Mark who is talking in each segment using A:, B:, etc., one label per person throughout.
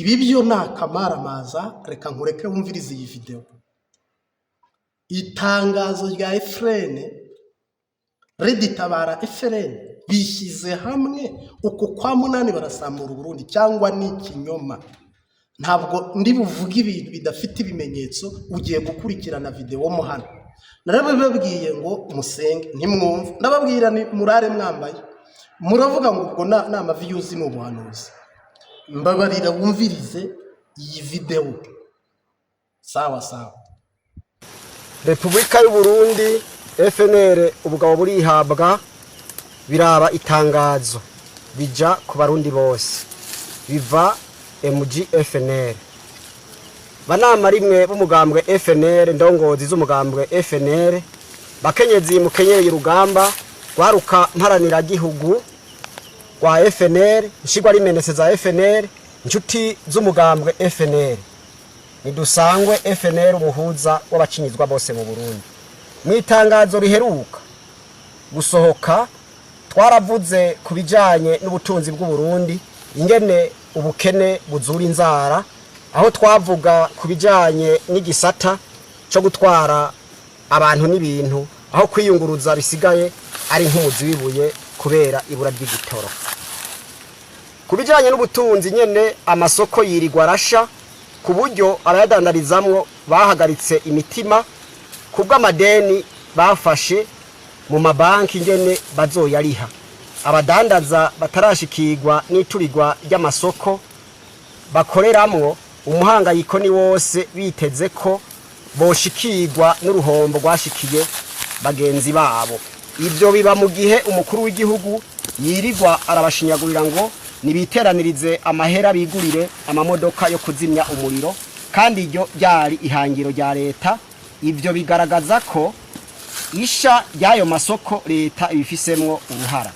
A: Ibi byo ni akamaramaza. Reka nkureke wumvirize iyi videwo. Itangazo rya FLN, RED-Tabara, FLN bishyize hamwe uku kwa munani barasambura Uburundi, cyangwa ni ikinyoma? Ntabwo ndi buvuge ibintu bidafite ibimenyetso. Ugiye gukurikirana videwo mo hano. Narabibabwiye ngo musenge, ntimwumve. Ndababwira ni murare mwambaye, muravuga ngo ubwo ni ama views, ni ubuhanuzi. Mbabarira wumvirize iyi videwo. Sawa sawa.
B: Repubulika y'u Burundi, FNL, ubugabo burihabwa. Biraba itangazo bija ku Barundi bose, biva MG FNL. Banama rimwe b'umugambwe FNL, ndongozi z'umugambwe FNL, bakenyezi mukenyereye urugamba, rwaruka mparaniragihugu rwa FNL, nshigwa rimenetse za FNL, inshuti z'umugambwe FNL, nidusangwe FNL, umuhuza w'abacinyizwa bose mu Burundi. Mu itangazo riheruka gusohoka twaravuze ku bijanye n'ubutunzi bw'u Burundi, ingene ubukene buzura inzara, aho twavuga ku bijanye n'igisata cyo gutwara abantu n'ibintu, aho kwiyunguruza bisigaye ari nk'umuzi w'ibuye kubera ibura ry'igitoro. Ku bijanye n'ubutunzi nyene, amasoko yirirwa arasha ku buryo abayadandarizamwo bahagaritse imitima kubw'amadeni bafashe mu mabanki, ingene bazoyariha. Abadandaza batarashikirwa n'iturirwa ry'amasoko bakoreramwo, umuhangayiko ni wose, biteze ko boshikirwa n'uruhombo rwashikiye bagenzi babo. Ibyo biba mu gihe umukuru w'igihugu yirirwa arabashinyagurira ngo nibiteranirize amahera bigurire amamodoka yo kuzimya umuriro, kandi iryo ryari ihangiro rya leta. Ibyo bigaragaza ko isha ry'ayo masoko leta ibifisemwo uruhara.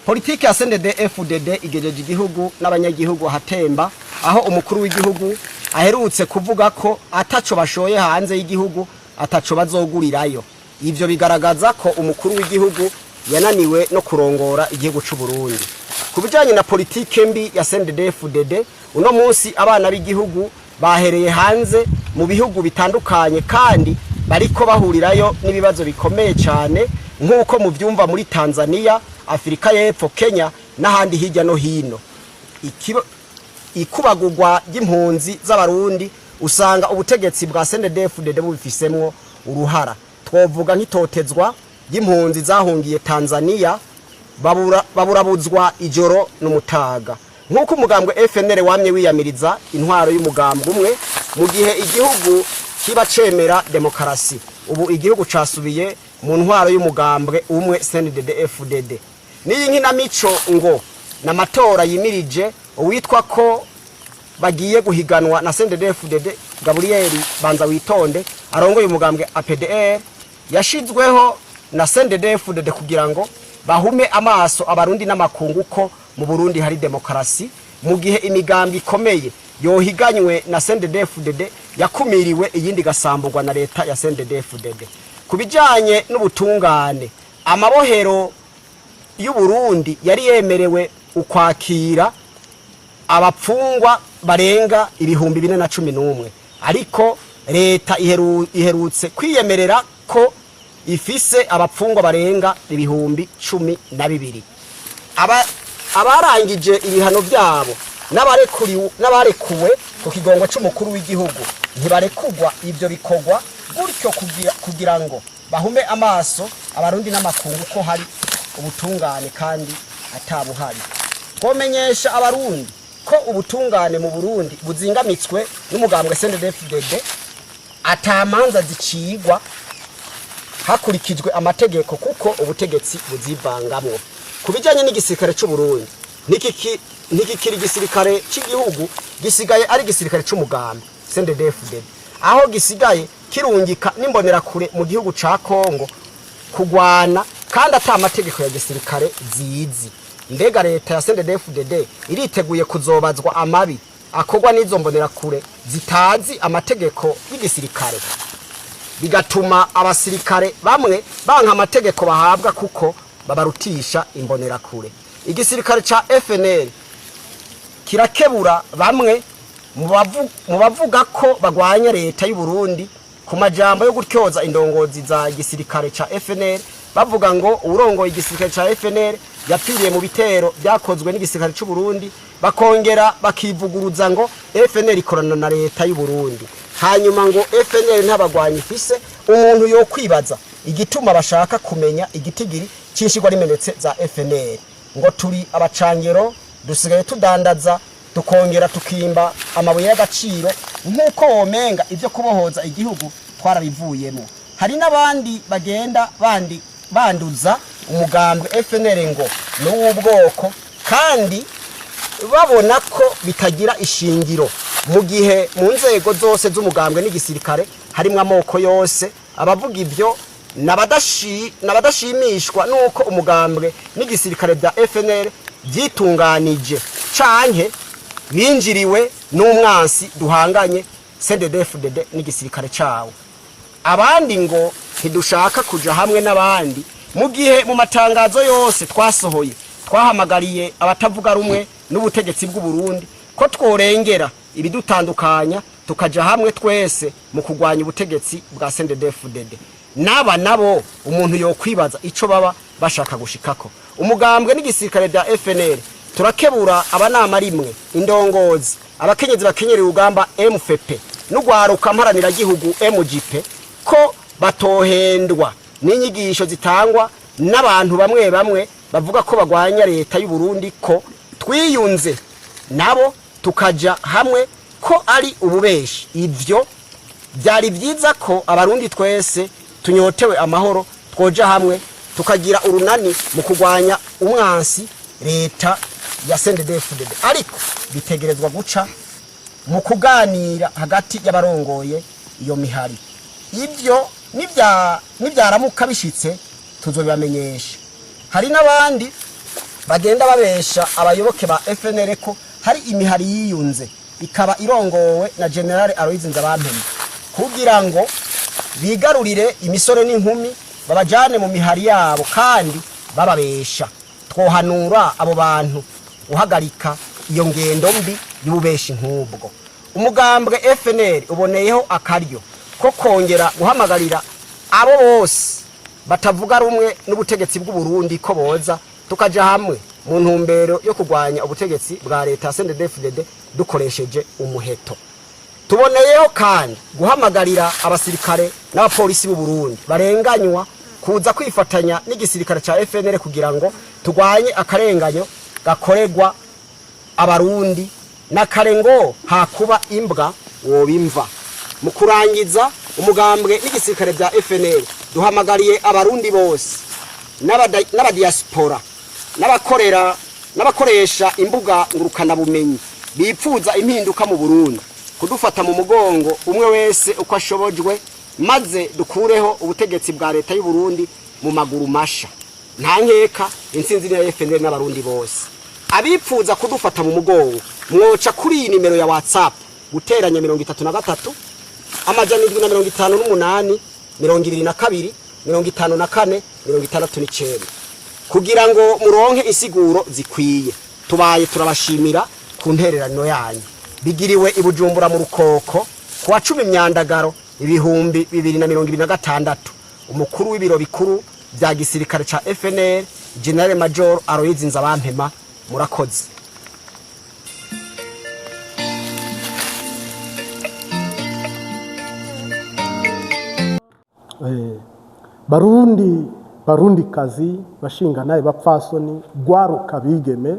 B: Politiki ya CNDD FDD igejeje igihugu n'abanyagihugu ahatemba, aho umukuru w'igihugu aherutse kuvuga ko ataco bashoye hanze y'igihugu ataco bazogurirayo. Ivyo bigaragaza ko umukuru w'igihugu yananiwe no kurongora igihugu c'u Burundi. Ku bijanye na politike mbi ya CNDD FDD, uno munsi abana b'igihugu bahereye hanze mu bihugu bitandukanye, kandi bariko bahurirayo n'ibibazo bikomeye cyane, nk'uko muvyumva muri Tanzania, Afurika y'Epfo, Kenya n'ahandi hirya no hino. Ikubagurwa ry'impunzi z'Abarundi usanga ubutegetsi bwa CNDD-FDD bubifisemwo uruhara. Twovuga nk'itotezwa ry'impunzi zahungiye Tanzania, baburabuzwa ijoro n'umutaga. Nk'uko umugambwe FNL wamye wiyamiriza intwaro y'umugambwe umwe mu gihe igihugu kiba cemera demokarasi, ubu igihugu casubiye mu ntwaro y'umugambwe umwe CNDD FDD. N'iyi nkinamico ngo n'amatora yimirije, uwitwa ko bagiye guhiganwa na CNDD-FDD, Gabriel Banza Witonde arongoye umugambwe APDR, yashizweho na CNDD-FDD kugira ngo bahume amaso Abarundi n'amakungu ko mu Burundi hari demokarasi, mu gihe imigambi ikomeye yohiganywe na CNDD-FDD yakumiriwe, iyindi igasamburwa na leta ya CNDD-FDD. Ku bijanye n'ubutungane, amabohero y'u Burundi yari yemerewe ukwakira abapfungwa barenga 4011, ariko leta iherutse kwiyemerera ko ifise abapfungwa barenga 12000. Abarangije ibihano byabo n'abarekuwe ku kigongo c'umukuru w'igihugu ntibarekugwa. Ivyo bikorwa gutyo kugira ngo bahume amaso Abarundi n'amakungu ko hari ubutungane kandi atabuhari. Twomenyesha Abarundi ko ubutungane mu Burundi buzingamitswe n'umugambwe CNDD-FDD, atamanza zicigwa hakurikijwe amategeko kuko ubutegetsi buzivangamwo. Ku bijanye n'igisirikare c'u Burundi, ntikikiri igisirikare c'igihugu, gisigaye ari igisirikare c'umugambi CNDD-FDD, aho gisigaye kirungika n'imbonerakure mu gihugu ca Kongo kugwana kandi ata amategeko ya gisirikare zizi. Mbega leta ya CNDD-FDD iriteguye kuzobazwa amabi akorwa n'izo mbonerakure zitazi amategeko y'igisirikare, bigatuma abasirikare bamwe banka amategeko bahabwa kuko babarutisha imbonerakure? Igisirikare ca FNL Kirakebura bamwe mu bavuga ko bagwanya leta y'u Burundi ku majambo yo gutyoza indongozi za gisirikare ca FNL, bavuga ngo uwurongoye igisirikare ca FNL yapfiriye mu bitero byakozwe n'igisirikare c'u Burundi, bakongera bakivuguruza ngo FNL ikorana na leta y'u Burundi, hanyuma ngo FNL ntabagwanyi ifise. Umuntu yo kwibaza igituma bashaka kumenya igitigiri c'inshigwa rimenetse za FNL. Ngo turi abacangero, dusigaye tudandaza, tukongera tukimba amabuye y'agaciro, nk'uko womenga ibyo kubohoza igihugu twarabivuyemo. Hari n'abandi bagenda bandi banduza umugambwe FNL ngo ni uw'ubwoko, kandi babona ko bitagira ishingiro, mu gihe mu nzego zose z'umugambwe n'igisirikare harimo amoko yose. Abavuga ibyo n'abadashimishwa n'uko umugambwe n'igisirikare bya FNL byitunganije, canke binjiriwe n'umwansi duhanganye, CNDD-FDD n'igisirikare cawo. Abandi ngo ntidushaka kuja hamwe n'abandi, mu gihe mu matangazo yose twasohoye twahamagariye abatavuga rumwe n'ubutegetsi bw'u Burundi ko tworengera ibidutandukanya, tukaja hamwe twese mu kurwanya ubutegetsi bwa CNDD-FDD. N'aba nabo umuntu yokwibaza ico baba bashaka gushikako. Umugambwe n'igisirikare bya FNL turakebura abanama rimwe, indongozi, abakenyezi bakenyera urugamba MFP n'ugwaruka mparaniragihugu MGP, ko batohendwa n'inyigisho zitangwa n'abantu bamwe bamwe bavuga ko bagwanya leta y'u Burundi, ko twiyunze nabo tukaja hamwe ko ari ububeshi. Ivyo byari byiza ko Abarundi twese tunyotewe amahoro twoja hamwe, tukagira urunani mu kurwanya umwansi, leta ya CNDD-FDD, ariko bitegerezwa guca mu kuganira hagati y'abarongoye iyo mihari. Ibyo nibyaramuka bishitse tuzobibamenyesha. Hari n'abandi bagenda babesha abayoboke ba FNL ko hari imihari yiyunze, ikaba irongowe na General Aloys Nzabampema, kugira ngo bigarurire imisore n'inkumi, babajane mu mihari yabo kandi bababesha. Twohanura abo bantu guhagarika iyo ngendo mbi y'ububeshi nk'ubwo. Umugambwe FNL uboneyeho akaryo ko kongera guhamagarira abo bose batavuga rumwe n'ubutegetsi bw'u Burundi ko boza tukaja hamwe mu ntumbero yo kurwanya ubutegetsi bwa leta ya CNDD-FDD dukoresheje umuheto. Tuboneyeho kandi guhamagarira abasirikare n'abapolisi b'u Burundi barenganywa kuza kwifatanya n'igisirikare ca FNL kugira ngo turwanye akarenganyo gakorerwa Abarundi. Nakare ngo hakuba imbwa wobimva. Mu kurangiza, umugambwe n'igisirikare bya FNL duhamagariye Abarundi bose n'abadiaspora n'abakorera n'abakoresha imbuga ngurukanabumenyi bipfuza impinduka mu Burundi kudufata mu mugongo, umwe wese uko ashobojwe, maze dukureho ubutegetsi bwa leta y'u Burundi mu maguru masha. Nta nkeka, intsinzi ni ya FNL n'Abarundi bose. Abipfuza kudufata mu mugongo mwoca kuri iyi nimero ya WhatsApp: +33 758 22 54 69, kugira ngo muronke insiguro zikwiye. Tubaye turabashimira ku ntererano yanyu. Bigiriwe i Bujumbura mu Rukoko ku wa 10 Myandagaro 2026. Umukuru w'ibiro bikuru bya gisirikare ca FNL, General Major Aloys Nzabampema. Murakoze.
A: Barundi, Barundi kazi, bashinga naye, bapfasoni, gwaruka, bigeme,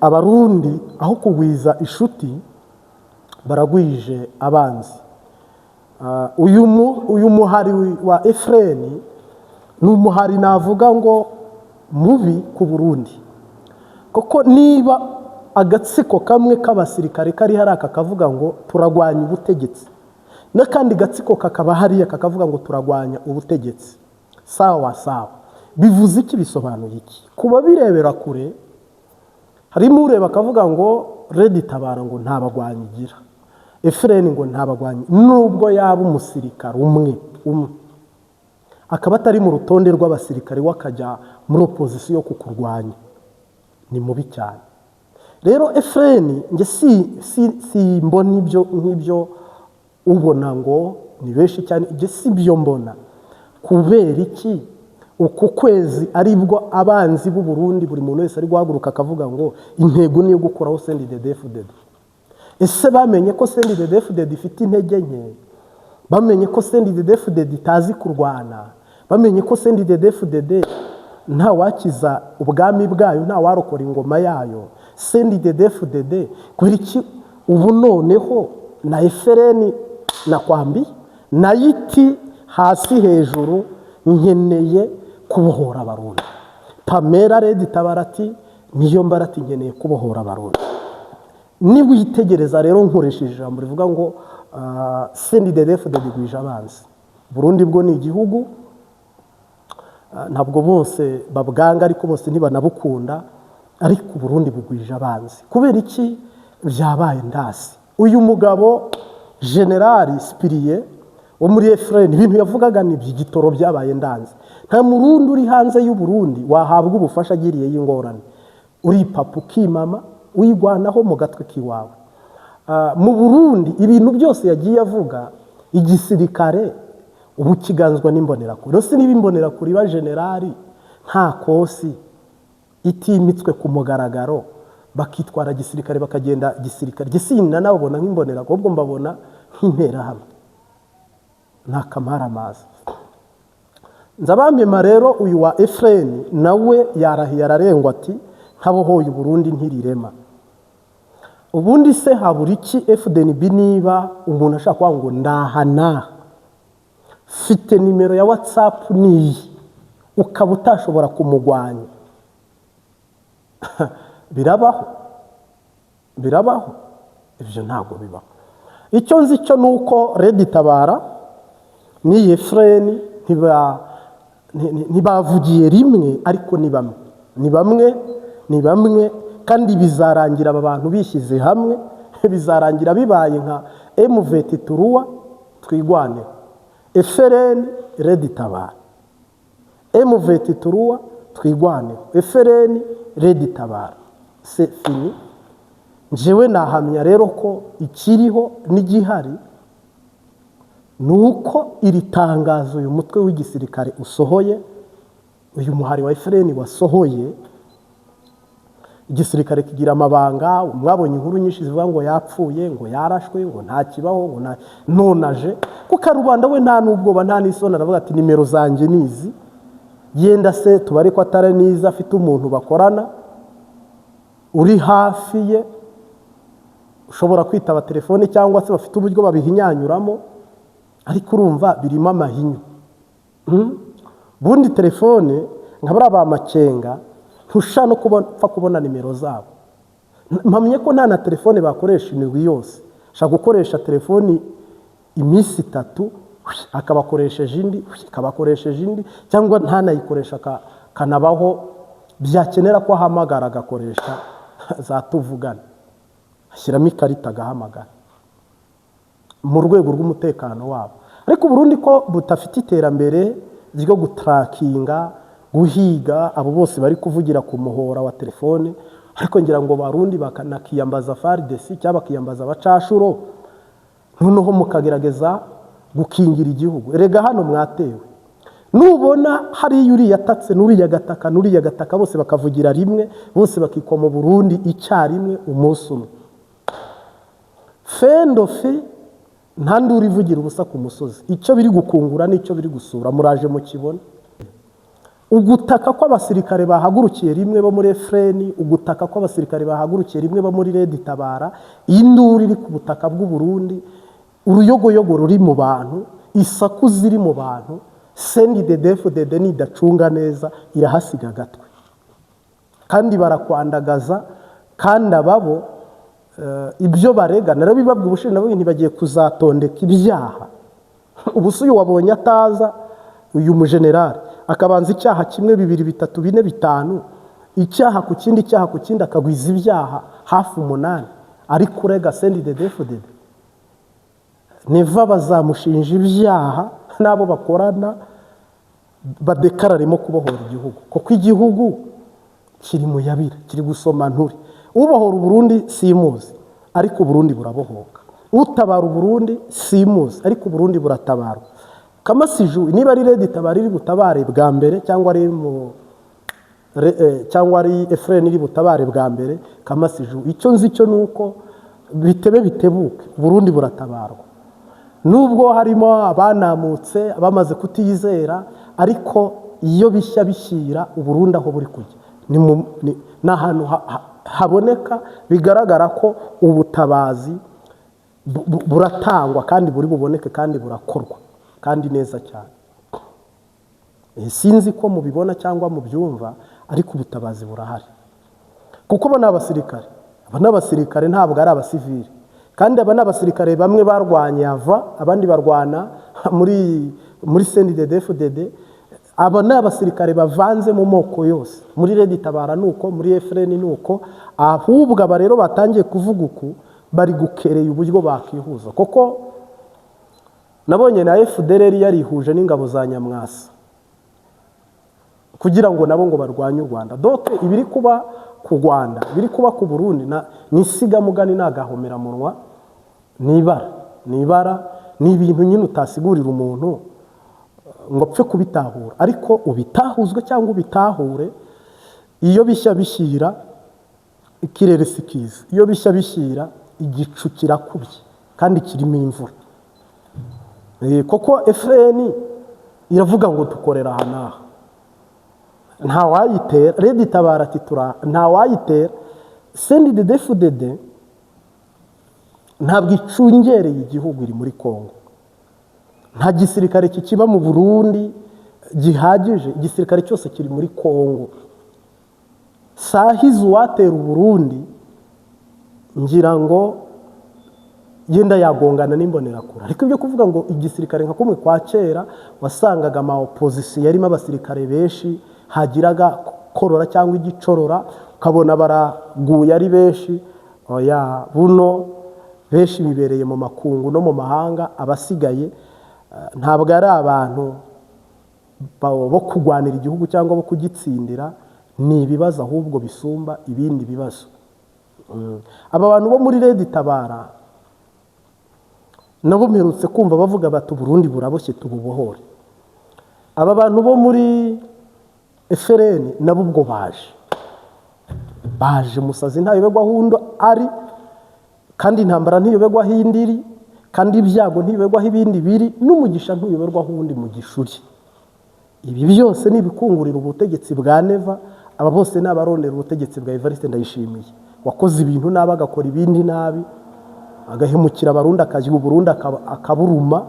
A: Abarundi aho kugwiza ishuti baragwije abanzi. Uyu muhari wa Efreni ni umuhari navuga ngo mubi ku Burundi, kuko niba agatsiko kamwe k'abasirikare kari hariya kakavuga ngo turagwanya ubutegetsi, n'akandi gatsiko kakaba hariya kakavuga ngo turagwanya ubutegetsi, sawa sawa, bivuze iki? Bisobanuye iki? Kuba birebera kure, harimo ureba akavuga ngo RED Tabara ngo nta bagwanyi igira, Efureni ngo nta bagwanyi, nubwo yaba umusirikare umwe umwe akaba atari mu rutonde rw'abasirikare, we akajya muri opozisiyo kukurwanya, ni mubi cyane. Rero FLN njye si mbona ibyo nk'ibyo ubona ngo ni benshi cyane, ibyo si byo mbona. Kubera iki uku kwezi aribwo abanzi b'u Burundi, buri muntu wese ari guhaguruka akavuga ngo intego ni iyo gukuraho CNDD-FDD? Ese bamenye ko CNDD-FDD ifite intege nke? Bamenye ko CNDD-FDD itazi kurwana? Bamenye ko CNDD-FDD nta wakiza ubwami bwayo, nta warokora ingoma yayo? CNDD-FDD, kubera iki ubu noneho na FLN na kwambi nayiti hasi hejuru, nkeneye kubohora Abarundi? Pamela Red Tabara ati niyo mbara ati nkeneye kubohora Abarundi. Niwitegereza rero, nkoresheje ijambo rivuga ngo CNDD-FDD igwije abanzi. Burundi bwo ni igihugu, ntabwo bose babwanga, ariko bose ntibanabukunda, ariko Burundi bugwije abanzi. Kubera iki byabaye ndasi? Uyu mugabo Generali Sipiriye wo muri FLN, ibintu yavugaga ni iby'igitoro byabaye ndanze. Nta Murundi uri hanze y'u Burundi wahabwa ubufasha agiriyeyo ingorane. Uripapa ukimama, uyigwanaho mu gatwe k'iwawe. Mu Burundi ibintu byose yagiye avuga, igisirikare ubu kiganzwa n'imbonerakure. Rero niba imbonerakure iba generali nta kosi, itimitswe ku mugaragaro, bakitwara gisirikare, bakagenda gisirikare, gisinda nababona nk'imbonerakure, ahubwo mbabona nk'interahamwe, ni akamaramaza. Nzabampema rero uyu wa FLN nawe yarahiye ararengwa ati ntabohoye Uburundi ntirirema. Ubundi se habura iki FDNB? Niba umuntu ashaka kuvuga ngo ndaha n'aha, mfite nimero ya WhatsApp niyi, ukaba utashobora kumugwanya, birabaho? Birabaho? Ibyo ntabwo bibaho. Icyo nzi cyo ni uko Red Tabara n'iyi FLN ntibavugiye rimwe, ariko ni bamwe, ni bamwe, ni bamwe. Kandi bizarangira aba bantu bishyize hamwe, bizarangira bibaye nka M23 Twirwaneho, FLN, Red Tabara, M23 Twirwaneho, FLN, Red Tabara, c'est fini. Njyewe nahamya rero ko ikiriho n'igihari ni uko iri tangazo uyu mutwe w'igisirikare usohoye, uyu muhari wa FLN wasohoye, igisirikare kigira amabanga. Mwabonye inkuru nyinshi zivuga ngo yapfuye, ngo yarashwe, ngo nta kibaho, ngo nta nonaje kuko rubanda we nta n'ubwoba, nta n'isoni, aravuga ati nimero zanjye nizi. Yenda se tubare ko atari niza, afite umuntu bakorana uri hafi ye ushobora kwitaba telefone, cyangwa se bafite uburyo babihinyanyuramo, ariko urumva birimo amahinyu. Bundi telefone nka bariya ba Makenga ntushobora no kubona, kubona nimero zabo. Mpamye ko nta na telefone bakoresha imigwi yose. Ushobora gukoresha telefoni iminsi 3, akabakoresheje indi, akabakoresheje indi, cyangwa ntanayikoresha, akanabaho, byakenera ko ahamagara agakoresha za tuvugane, ashyiramo ikarita agahamagara mu rwego rw'umutekano wabo. Ariko Burundi ko budafite iterambere ryo gutarakinga, guhiga abo bose bari kuvugira ku muhora wa telefone, ariko ngira ngo Barundi bakanakiyambaza FARDC cyangwa bakiyambaza abacashuro, noneho mukagerageza gukingira igihugu. Erega hano mwatewe. Nubona hariya uriya atatse n'uriya agataka n'uriya agataka, bose bakavugira rimwe, bose bakikwa mu Burundi icyarimwe umunsi umwe, fendofi, nta nduru ivugira ubusa ku musozi. Icyo biri gukungura n'icyo biri gusura muraje mukibona. Ugutaka kw'abasirikare bahagurukiye rimwe bo muri FLN, ugutaka kw'abasirikare bahagurukiye rimwe bo muri Red Tabara, induru iri ku butaka bw'u Burundi, uruyogoyogo ruri mu bantu, isaku ziri mu bantu, CNDD-FDD nidacunga neza irahasiga agatwe. Kandi barakwandagaza, kandi ababo ibyo barega narabibabwiye ubushize, nabo ntibagiye kuzatondeka ibyaha. Ubu se uyu wabonye ataza, uyu mujenerali akabanza icyaha kimwe, bibiri, bitatu, bine, bitanu, icyaha ku kindi, icyaha ku kindi, akagwiza ibyaha hafi umunani ari kurega CNDD-FDD, Neva bazamushinja ibyaha n'abo bakorana badekararemo kubohora igihugu, kuko igihugu kiri mu yabira, kiri gusoma nturi. Ubohora Uburundi simuzi, ariko Uburundi burabohoka. Utabara Uburundi simuzi, ariko Uburundi buratabarwa. Kamasiju niba ari Red Tabara iri butabare bwa mbere, cyangwa ari mu cyangwa ari FRN iri butabare bwa mbere, kamasiju icyo nzi cyo nuko bitebe bitebuke Burundi buratabarwa. Nubwo harimo abanamutse bamaze kutiyizera, ariko iyo bishya bishyira Uburundi aho buri kujya ni ahantu haboneka bigaragara ko ubutabazi buratangwa kandi buri buboneke kandi burakorwa kandi neza cyane. Sinzi ko mubibona cyangwa mubyumva, ariko ubutabazi burahari. Kuko abo ni abasirikare, aba ni abasirikare ntabwo ari abasivili. Kandi aba ni abasirikare bamwe barwanye ava, abandi barwana muri CNDD-FDD. Aba ni abasirikare bavanze mu moko yose, muri Red Tabara nuko, muri FRN nuko. Ahubwo aba rero batangiye kuvuga uku, bari gukereye uburyo bakihuza, kuko nabonye na FDLR yarihuje n'ingabo za Nyamwasa kugira ngo nabo ngo barwanye u Rwanda. Donc ibiri kuba ku Rwanda, ibiri kuba ku Burundi ni isigamugani, ni agahomamunwa, ni ibara, ni ibara, ni ibintu nyine utasigurira umuntu ngo apfe kubitahura, ariko ubitahuzwe cyangwa ubitahure. Iyo bishya bishyira ikirere si kiza, iyo bishya bishyira igicu kirakubye kandi kirimo imvura. Koko FRN iravuga ngo dukorera aha n'aha, nta wayitera. Red Tabara ati tura, nta wayitera. CNDD-FDD ntabwo icungereye igihugu, iri muri Kongo. Nta gisirikare kikiba mu Burundi gihagije, igisirikare cyose kiri muri Kongo. Sahize uwatera Uburundi ngira ngo yenda yagongana n'imbonerakure, ariko ibyo kuvuga ngo igisirikare nka kumwe kwa kera wasangaga ama opposition yarimo abasirikare benshi, hagiraga korora cyangwa igicorora ukabona baraguye ari benshi, oya, buno benshi bibereye mu makungu no mu mahanga. Abasigaye ntabwo ari abantu bo kurwanira igihugu cyangwa bo kugitsindira, ni ibibazo ahubwo bisumba ibindi bibazo. Aba bantu bo muri Red Tabara nabo mperutse kumva bavuga bati Uburundi buraboshye, tububohore. Aba bantu bo muri FRN nabo ubwo baje musazi ntayoberwa aho undi ari, kandi intambara ntiyoberwa aho indi iri, kandi ibyago ntiyoberwa aho ibindi biri, n'umugisha ntuyoberwa aho uwundi mugisha uri. Ibi byose ni ibikungurira ubutegetsi bwa Neva. Aba bose ni abarondera ubutegetsi bwa Evariste Ndayishimiye, wakoze ibintu nabi, agakora ibindi nabi, agahemukira Abarundi, akajya Uburundi akaburuma,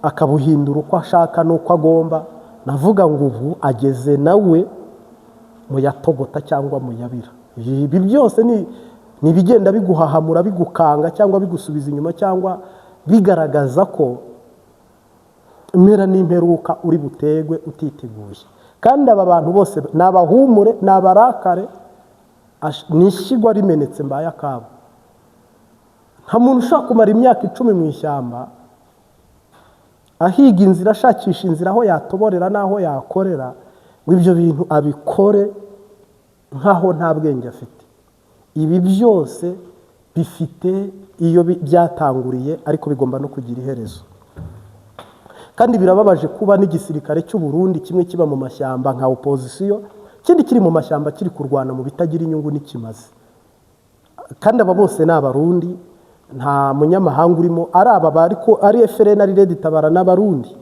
A: akabuhindura uko ashaka n'uko agomba. Navuga ngo ubu ageze nawe muyatogota cyangwa muyabira. Ibi byose ni ibigenda biguhahamura, bigukanga cyangwa bigusubiza inyuma, cyangwa bigaragaza ko impera n'imperuka uri butegwe utiteguye. Kandi aba bantu bose ni abahumure, ni abarakare, ni ishyigwa rimenetse mbaye akabo. Nta muntu ushobora kumara imyaka 10 mu ishyamba ahiga inzira, ashakisha inzira aho yatoborera n'aho yakorera, ngo ibyo bintu abikore nk'aho nta bwenge afite. Ibi byose bifite iyo byatanguriye, ariko bigomba no kugira iherezo. Kandi birababaje kuba n'igisirikare cy'u Burundi kimwe kiba mu mashyamba nka opposition, ikindi kiri mu mashyamba kiri kurwana mu bitagira inyungu n'ikimaze. Kandi aba bose ni Abarundi, nta munyamahanga urimo. Ari aba bari ko ari FRN, ari Red Tabara, n'Abarundi,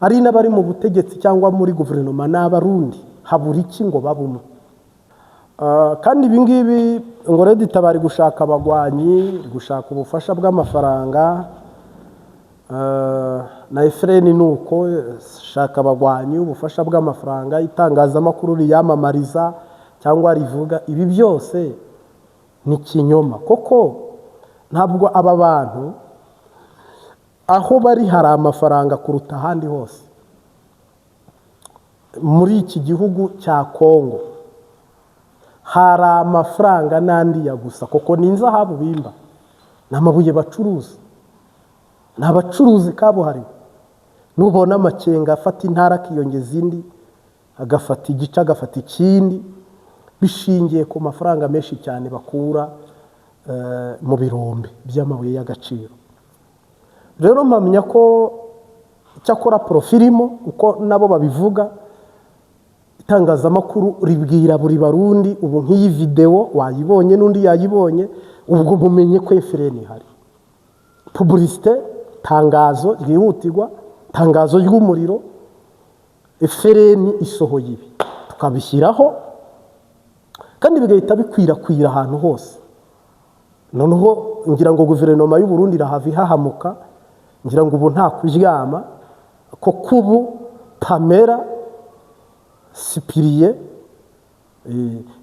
A: ari n'abari mu butegetsi cyangwa muri guverinoma ni Abarundi. Habura iki ngo babe umwe? Kandi ibi ngibi ngo Red Tabara gushaka abagwanyi, gushaka ubufasha bw'amafaranga, na FRN ni uko shaka abagwanyi, ubufasha bw'amafaranga, itangazamakuru riyamamariza cyangwa rivuga, ibi byose ni kinyoma. Koko ntabwo aba bantu aho bari hari amafaranga kuruta ahandi hose muri iki gihugu cya Kongo. Hari amafaranga n'andi ya gusa, kuko ni inzahabu bimba, ni amabuye bacuruza, ni abacuruzi kabuhariwe. Nubona amakenga afata intara akiyongeza indi, agafata igice, agafata ikindi. Bishingiye ku mafaranga menshi cyane bakura mu birombe by'amabuye y'agaciro. Rero mpamya ko cyakora profit irimo, uko nabo babivuga, itangazamakuru ribwira buri Barundi. Ubu nk'iyi videwo wayibonye, n'undi yayibonye, ubwo mumenye ko FRN ihari. Publicité, tangazo ryihutirwa, tangazo ry'umuriro, FRN isohoye ibi, tukabishyiraho kandi bigahita bikwirakwira ahantu hose. Noneho ngira ngo guverinoma y'u Burundi irahava ihahamuka. Ngira ngo ubu nta kuryama, kuko ubu Pamela Sipiriye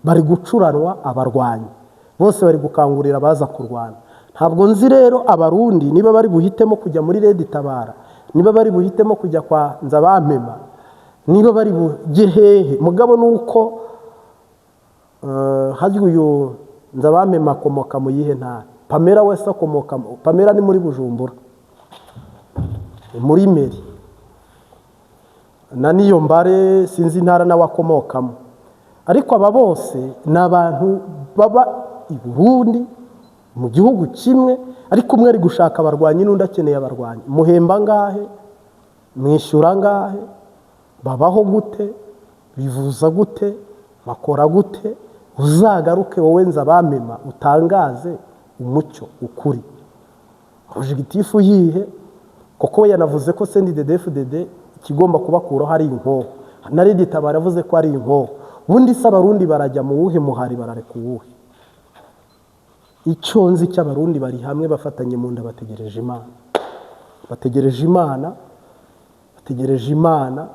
A: bari gucuranwa, abarwanyi bose bari gukangurira abaza kurwana. Ntabwo nzi rero Abarundi niba bari buhitemo kujya muri RED Tabara, niba bari buhitemo kujya kwa Nzabampema, niba bari bujye hehe. Mugabo ni uko harya uyu Nzabampema akomoka mu yihe ntara? Pamela wese akomoka, Pamela ni muri Bujumbura muri mairie, na niyo mbare sinzi intara nawe akomokamo. Ariko aba bose ni abantu baba i Burundi mu gihugu kimwe, ariko umwe ari gushaka abarwanyi n'undi akeneye abarwanyi. Muhemba angahe? Mwishyura angahe? Babaho gute? Bivuza gute? Bakora gute? Uzagaruke wowe Nzabampema utangaze umucyo, ukuri. Objectif yihe? Kuko we yanavuze ko CNDD-FDD ikigomba kubakuraho ari inkoho, na RED Tabara yavuze ko ari inkoho. Ubundi se Abarundi barajya mu wuhe muhari? Barareka uwuhe? Icyo nzi cy'Abarundi, bari hamwe, bafatanye mu nda, bategereje Imana, bategereje Imana, bategereje Imana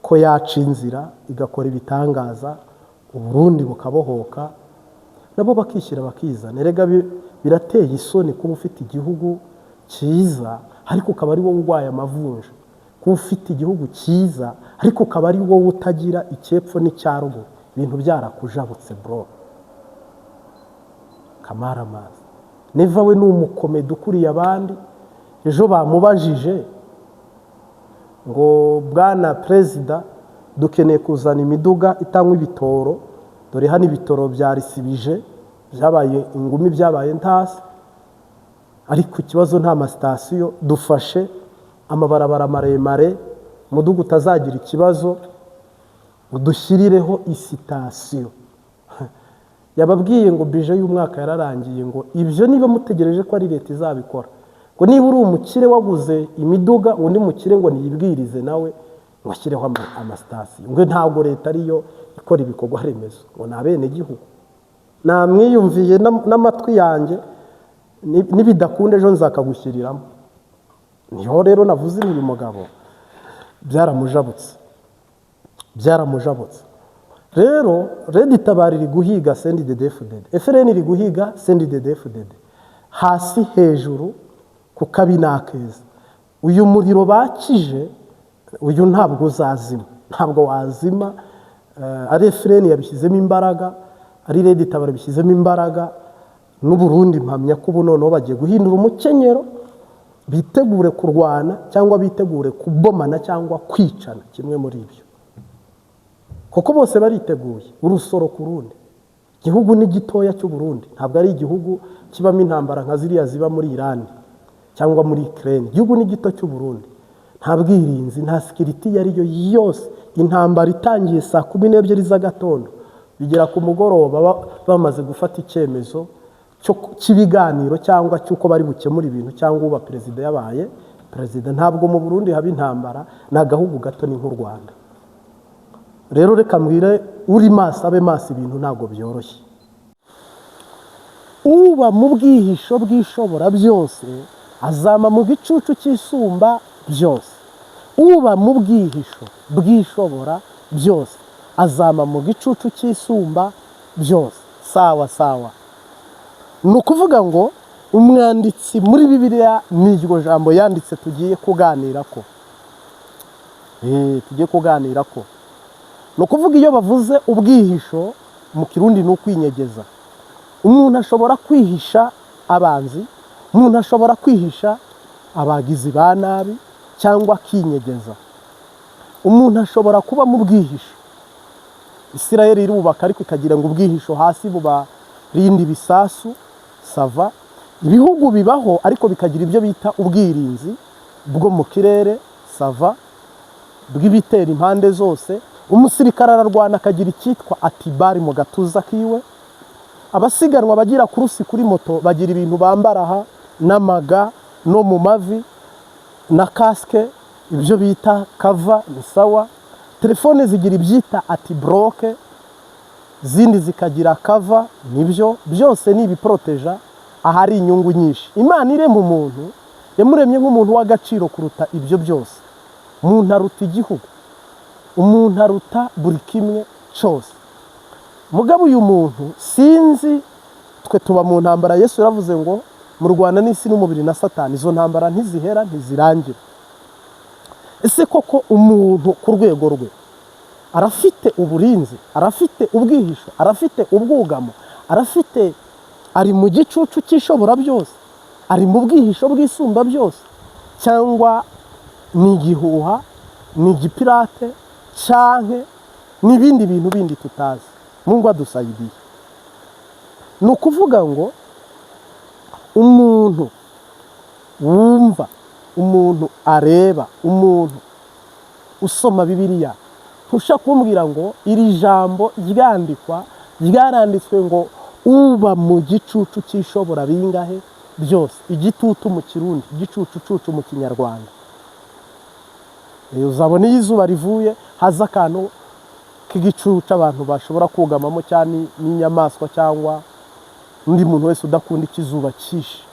A: ko yaca inzira igakora ibitangaza, Uburundi bukabohoka, nabo bakishyira bakizana. Erega birateye isoni kuba ufite igihugu cyiza ariko ukaba ari wowe urwaye amavunja, kuba ufite igihugu cyiza ariko ukaba ari wowe utagira icyepfo n'icya ruguru, ibintu byarakujabutse, bro. Kamaramazi Neva we ni umukomedi ukuriye abandi. Ejo bamubajije ngo: "Bwana Perezida, dukeneye kuzana imiduga itanywa ibitoro, dore hano ibitoro byarisibije, byabaye ingumi, byabaye ntasi, ariko ikibazo nta masitasiyo. Dufashe amabarabara maremare, umuduga utazagira ikibazo, udushyirireho isitasiyo." Yababwiye ngo budget y'umwaka yararangiye, ngo ibyo niba mutegereje ko ari leta izabikora, ngo niba uri umukire waguze imiduga, undi mukire ngo niyibwirize nawe ngo ashyireho amasitasiyo, ngo ntabwo leta ariyo ikora ibikorwa remezo, ngo ni abenegihugu. Namwiyumviye n'amatwi yanjye. Nibidakunda ejo nzakagushyiriramo. Niho rero navuze uyu mugabo byaramujabutse, byaramujabutse. Rero RED Tabara iri guhiga CNDD-FDD, FRN iri guhiga CNDD-FDD hasi hejuru, ku kabi n'akeza. Uyu muriro bakije uyu ntabwo uzazima, ntabwo wazima. Ari FRN yabishyizemo imbaraga, ari RED Tabara bishyizemo imbaraga, n'Uburundi mpamya ko ubu noneho bagiye guhindura umukenyero, bitegure kurwana cyangwa bitegure kubomana cyangwa kwicana, kimwe muri ibyo, kuko bose bariteguye urusoro ku rundi. Igihugu ni gitoya cy'u Burundi, ntabwo ari igihugu kibamo intambara nka ziriya ziba muri Irani cyangwa muri Ukraine. Igihugu ni gito cy'u Burundi, nta bwirinzi, nta sécurité iyo ari yo yose. Intambara itangiye saa 12 z'agatondo, bigera ku mugoroba bamaze gufata icyemezo cy'ibiganiro cyangwa cy'uko bari bukemure ibintu, cyangwa uba perezida yabaye perezida. Ntabwo mu Burundi haba intambara, ni agahugu gato, ni nk'u Rwanda. Rero reka mbwire uri maso abe maso, ibintu ntabwo byoroshye. Uba mu bwihisho bw'Ishobora byose azama mu gicucu cy'Isumba byose. Uba mu bwihisho bw'Ishobora byose azama mu gicucu cy'Isumba byose. Sawa sawa. Ni ukuvuga ngo umwanditsi muri Bibiliya ni iryo jambo yanditse tugiye kuganira ko tugiye kuganira ko ni ukuvuga iyo bavuze ubwihisho mu Kirundi ni ukwinyegeza. Umuntu ashobora kwihisha abanzi, umuntu ashobora kwihisha abagizi ba nabi cyangwa akinyegeza. Umuntu ashobora kuba mu bwihisho. Isirayeli irubaka ariko ikagira ngo ubwihisho hasi bubarinda ibisasu, ça va. Ibihugu bibaho ariko bikagira ibyo bita ubwirinzi bwo mu kirere, ça va, bw'ibitera impande zose. Umusirikare ararwana akagira icyitwa anti-balles mu gatuza kiwe. Abasiganwa bagira course kuri moto bagira ibintu bambara aha n'amaga no mu mavi na casque, ibyo bita cover, ni sawa. Telefone zigira ibyita anti-broke, zindi zikagira cover, nibyo byose ni ibiporoteja. Ahari inyungu nyinshi. Imana irema umuntu, yamuremye nk'umuntu w'agaciro kuruta ibyo byose. Umuntu aruta igihugu, umuntu aruta buri kimwe cyose. Mugabo uyu muntu, sinzi, twe tuba mu ntambara. Yesu yaravuze ngo mu Rwanda n'isi n'umubiri na Satani. Izo ntambara ntizihera, ntizirangira. Ese koko umuntu ku rwego rwe arafite uburinzi, arafite ubwihisho, arafite ubwugamo, arafite, ari mu gicucu cy'Ishobora byose, ari mu bwihisho bw'Isumba byose, cyangwa ni igihuha, ni igipirate, canke n'ibindi bintu bindi tutazi? Mungu adusayidiye. Ni ukuvuga ngo umuntu wumva, umuntu areba, umuntu usoma Bibiliya, ntushobora kumbwira ngo iri jambo ryandikwa, ryaranditswe ngo uba mu gicucu cy'Ishobora bingahe byose. Igitutu mu Kirundi, igicucucucu mu Kinyarwanda. Uzabona iyo izuba rivuye haza akantu k'igicucu abantu bashobora kugamamo, cyane n'inyamaswa cyangwa undi muntu wese udakunda ikizuba cyinshi.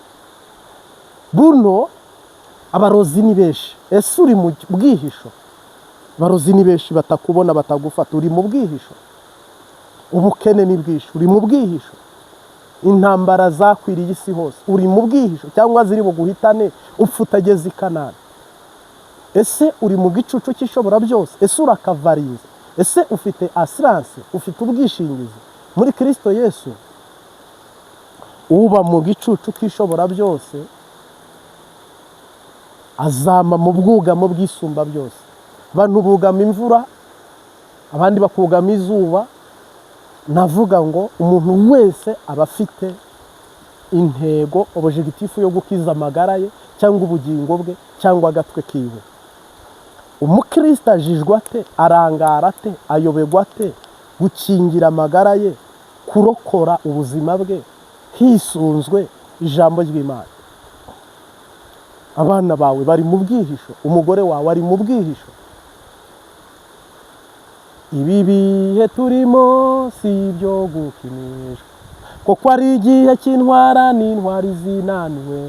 A: Buno abarozi ni benshi. Ese uri mu bwihisho? Abarozi ni benshi, batakubona, batagufata. Uri mu bwihisho? Ubukene ni bwinshi. Uri mu bwihisho? Intambara zakwiriye isi hose. Uri mu bwihisho cyangwa ziri buguhitane upfa utageze i Kanani? Ese uri mu gicucu cy'Ishobora byose? Ese urakavarinze? Ese ufite assurance, ufite ubwishingizi muri Kirisito Yesu? Uba mu gicucu cy'Ishobora byose azama mu bwugamo bw'Isumba byose. Abantu bugama imvura, abandi bakugama izuba. Navuga ngo umuntu wese aba afite intego, objectif yo gukiza amagara ye cyangwa ubugingo bwe cyangwa agatwe kiwe. Umukristo ajijwa ate, arangara ate, ayoberwa ate gukingira amagara ye, kurokora ubuzima bwe hisunzwe ijambo ry'Imana? Abana bawe bari mu bwihisho? Umugore wawe ari mu bwihisho? Ibi bihe turimo si ibyo gukinishwa, kuko ari igihe cy'intwara n'intwari zinaniwe.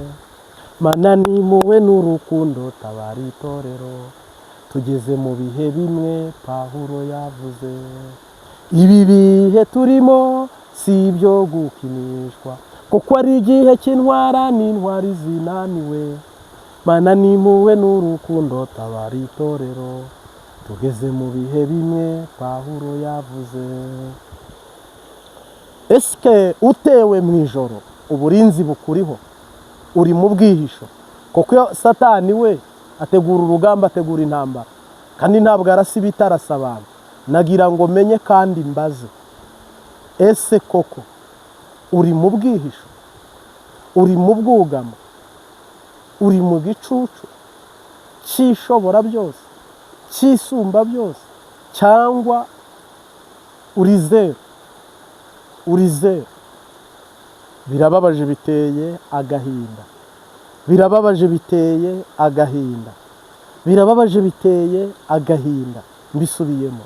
A: Mana nimuwe n'urukundo, tabara itorero. Tugeze mu bihe bimwe Pawulo yavuze. Ibi bihe turimo si ibyo gukinishwa, kuko ari igihe cy'intwara n'intwari zinaniwe. Mana nimuwe n'urukundo, tabara itorero. Tugeze mu bihe bimwe Pawulo yavuze. Esike utewe mu ijoro, uburinzi bukuriho? Uri mu bwihisho? Kuko iyo Satani we ategura urugamba, ategura intambara, kandi ntabwo arasa ibitarasa abantu. Nagira ngo menye kandi mbaze: ese koko uri mu bwihisho, uri mu bwugamo, uri mu gicucu cy'Ishobora byose, cy'Isumba byose, cyangwa uri zeru, uri zeru? Birababaje, biteye agahinda. Birababaje, biteye agahinda. Birababaje, biteye agahinda. Mbisubiyemo,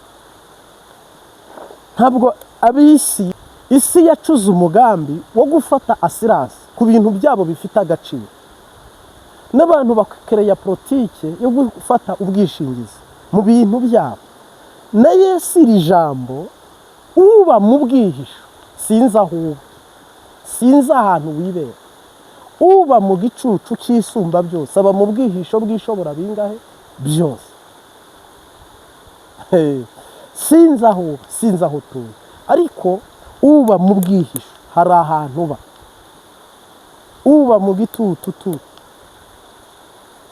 A: ntabwo ab'isi, isi yacuze umugambi wo gufata assurance ku bintu byabo bifite agaciro, n'abantu bakereya politike yo gufata ubwishingizi mu bintu byabo. Na Yesu iri jambo, uba mu bwihisho, sinzi aho uba, sinzi ahantu wibera, uba mu gicucu cy'Isumba byose aba mu bwihisho bw'Ishobora bingahe byose. Sinzi aho uba, sinzi aho utuye, ariko uba mu bwihisho, hari ahantu uba. Uba mu gitututu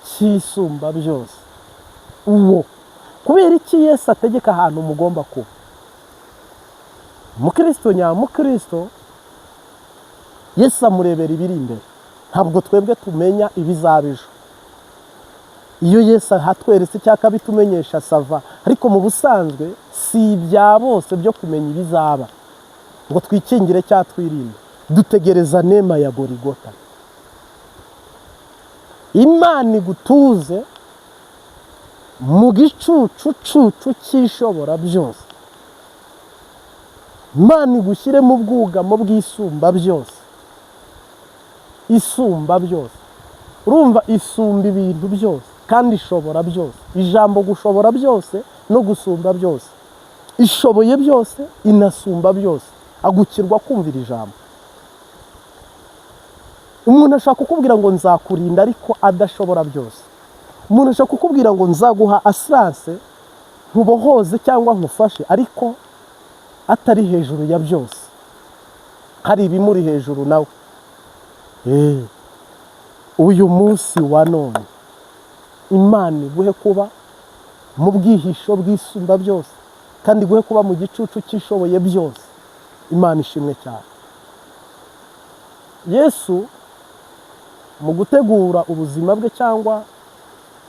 A: cy'Isumba byose, uwo kubera iki Yesu ategeka ahantu mugomba kuba? Umukristo nyamukristo, Yesu amurebera ibiri imbere. Ntabwo twebwe tumenya ibizaba ejo. Iyo Yesu ahatweretse cyangwa akabitumenyesha, ça va, ariko mu busanzwe si ibya bose byo kumenya ibizaba ngo twikingire cyangwa twirinde. Dutegereza neema ya Gorigota. Imana igutuze mu gicucucucu cy'Ishobora byose. Imana igushyire mu bwugamo bw'Isumba byose. Isumba byose, urumva, isumba ibintu byose kandi ishobora byose. Ijambo gushobora byose no gusumba byose, ishoboye byose, inasumba byose. Agukirwa kumvira ijambo. Umuntu ashaka kukubwira ngo nzakurinda, ariko adashobora byose. Umuntu ashaka kukubwira ngo nzaguha assurance, nkubohoze cyangwa nkufashe, ariko atari hejuru ya byose, hari ibimuri hejuru nawe. Uyu munsi wa none Imana iguhe kuba mu bwihisho bw'Isumba byose, kandi iguhe kuba mu gicucu cy'Ishoboye byose. Imana ishimwe cyane. Yesu mu gutegura ubuzima bwe cyangwa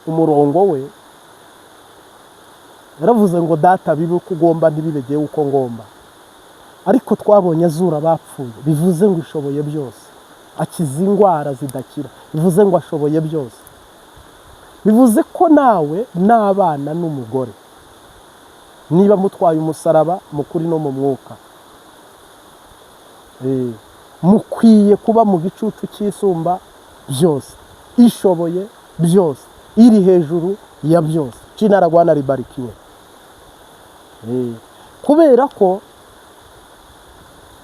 A: umurongo we, yaravuze ngo: "Data, bibe uko ugomba, ntibibegeye uko ngomba." Ariko twabonye azura abapfuye, bivuze ngo ishoboye byose. Akiza indwara zidakira, bivuze ngo ashoboye byose. Bivuze ko nawe n'abana n'umugore, niba mutwaye umusaraba mu kuri no mu mwuka, mukwiye kuba mu gicucu cy'Isumba byose, ishoboye byose, iri hejuru ya byose. Jina la Bwana libarikiwe. Kubera ko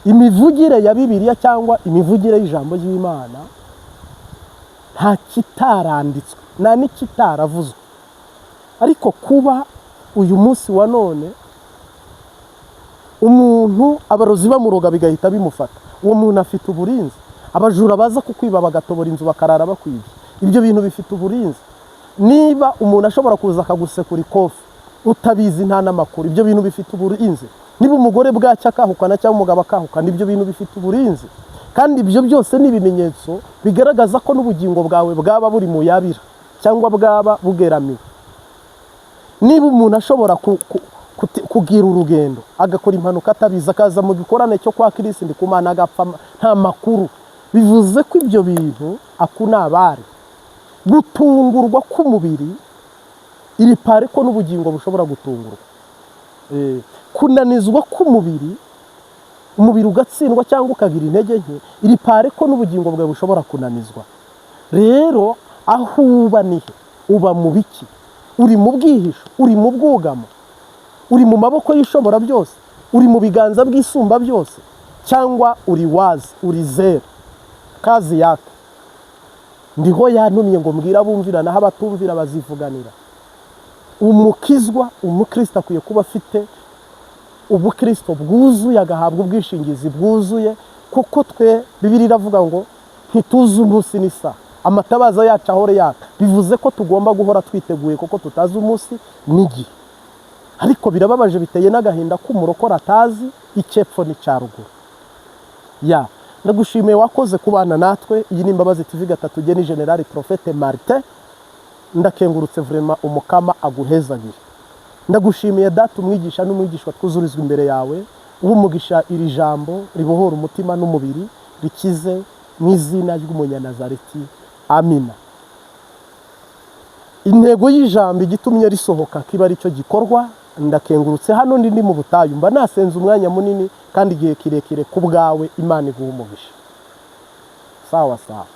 A: imivugire ya Bibiliya cyangwa imivugire y'ijambo ry'Imana, nta kitaranditswe, nta n'ikitaravuzwe. Ariko kuba uyu munsi wa none umuntu abarozi bamuroga bigahita bimufata, uwo muntu afite uburinzi. Abajura baza kukwiba bagatobora inzu bakarara bakwibye, ibyo bintu bifite uburinzi. Niba umuntu ashobora kuza akagusekura ikofi utabizi, nta n'amakuru, ibyo bintu bifite uburinzi. Niba umugore bwacya akahukana cyangwa umugabo akahukana, ibyo bintu bifite uburinzi. Kandi ibyo byose ni ibimenyetso bigaragaza ko n'ubugingo bwawe bwaba buri mu yabira cyangwa bwaba bugeramiwe. Niba umuntu ashobora kugira urugendo, agakora impanuka atabizi, akaza mu gikorane cyo kwa Kirisi Ndikumana, agapfa nta makuru, bivuze ko ibyo bintu akuna abari gutungurwa k'umubiri, iri pare ko n'ubugingo bushobora gutungurwa. Kunanizwa k'umubiri, umubiri ugatsindwa cyangwa ukagira intege nke, iri pare ko n'ubugingo bwawe bushobora kunanizwa. Rero aho uba ni he? Uba mu biki? Uri mu bwihisho? Uri mu bwugamo? Uri mu maboko y'Ishobora byose? Uri mu biganza by'Isumba byose? Cyangwa uri wazi, uri zero kazi yaka? Ndiho yantumye ngo mbwire abumvira, naho abatumvira bazivuganira. Umukizwa, umukristo, akwiye kuba afite ubukristo bwuzuye, agahabwa ubwishingizi bwuzuye, kuko twe Bibiliya iravuga ngo ntituzi umunsi n'isaha. Amatabaza yacu ahore yaka, bivuze ko tugomba guhora twiteguye kuko tutazi umunsi n'igihe. Ariko birababaje, biteye n'agahinda ko umurokore atazi icyepfo n'icya ruguru. Ya, ndagushimiye, wakoze kubana natwe. Iyi ni Imbabazi TV gatatu, ni Général Prophète Martin. Ndakengurutse vraiment, Umukama aguhezagire. Ndagushimiye Data, umwigisha n'umwigishwa twuzurizwa imbere yawe. Uha umugisha iri jambo ribohora umutima n'umubiri, rikize, mu izina ry'Umunyanazareti, amina. Intego y'ijambo igitumye risohoka kiba ari cyo gikorwa. Ndakengurutse. Hano ndi mu butayu, mba nasenze umwanya munini kandi igihe kirekire ku bwawe. Imana iguha umugisha. Sawa sawa.